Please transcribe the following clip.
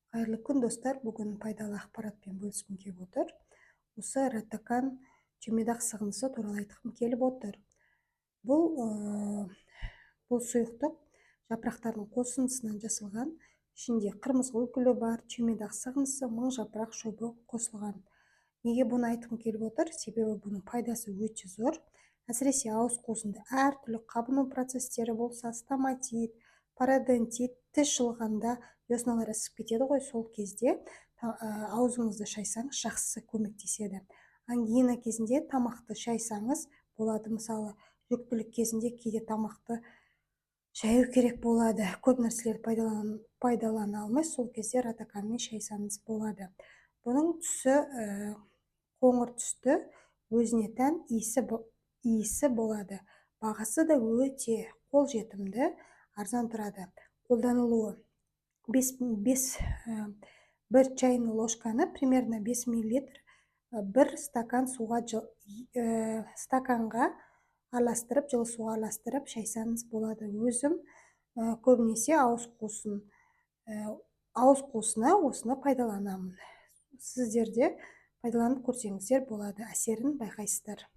Қайырлы күн, достар! Бүгін пайдалы ақпаратпен бөліскім келіп отыр. Осы Ратакан түймедақ сығындысы туралы айтқым келіп отыр. Бұл сұйықтық жапырақтардың қосындысынан жасалған. Ішінде қырмызы гүлі бар, түймедақ сығындысы, мың жапырақ шөбі қосылған. Неге бұны айтқым келіп отыр? Себебі бұның пайдасы өте зор. Әсіресе ауыз қуысында әртүрлі қабыну процестері болса, стоматит, пародонтит, тіс жұлғанда десналар ісіп кетеді ғой, сол кезде аузыңызды шайсаңыз, жақсы көмектеседі. Ангина кезінде тамақты шайсаңыз болады. Мысалы, жүктілік кезінде кейде тамақты шаю керек болады, көп нәрселерді пайдалана алмай, сол кезде Ратаканмен шайсаңыз болады. Бұның түсі қоңыр түсті, өзіне тән иісі болады. Бағасы да өте қолжетімді, арзан тұрады. Қолданылуы: бес, бес, бір чайный ложканы, примерно 5 миллилитр, бір стакан суға, стаканға араластырып, жылы суға араластырып шайсаңыз болады. Өзім көбінесе ауыз қуысына осыны пайдаланамын. Сіздер де пайдаланып көрсеңіздер болады, әсерін байқайсыздар.